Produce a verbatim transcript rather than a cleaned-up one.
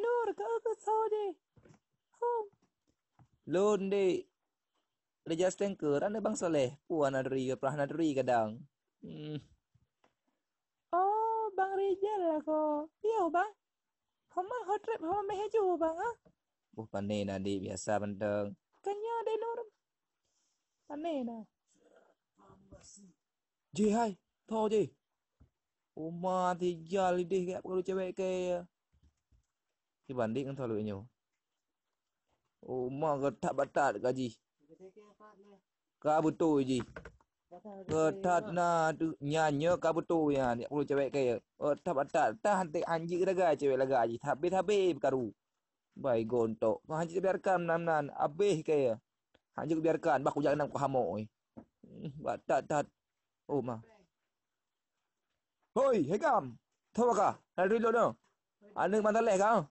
Nur, keu, keu soe jih? Hom. Lôn, Dek. Raja Stengker, aneuk Bang Saleh. Peue hana turi, peue hana turi kadang. Hmm. Oh, Bang Rijal lah ko. Yo, Bang. Homa ho treb, homa meuhaju, Bang, ah? Boh, pane na, Dek, biasa mantong. Kan nyoe, Dek Nur. Pane na. Jih hai, tho jih. Uma tijal ideh gak peukara cewek kaya. Kiban dik ngon tho lewat nyoe. Uma geutat batat ka jih. Ka beutôi jih. Geutat na tu nyan nyoe ka beutôi nyan, yak peukara cewek kaya. Geutat batat, tah antik anjik dagai cewek lagak jih. Habéh-habéh peukaru. Bai gontok. Kau hanjeuet biarkan nan-nan. Abéh kaya. Hanjeuet biarkan bah kujak nam kau hamok, eh. Hmm, batat-tat. Oh, ma. Hoi, Hekam. Tho ka? Lari dulu noh. Aneuk Bang Saleh ka?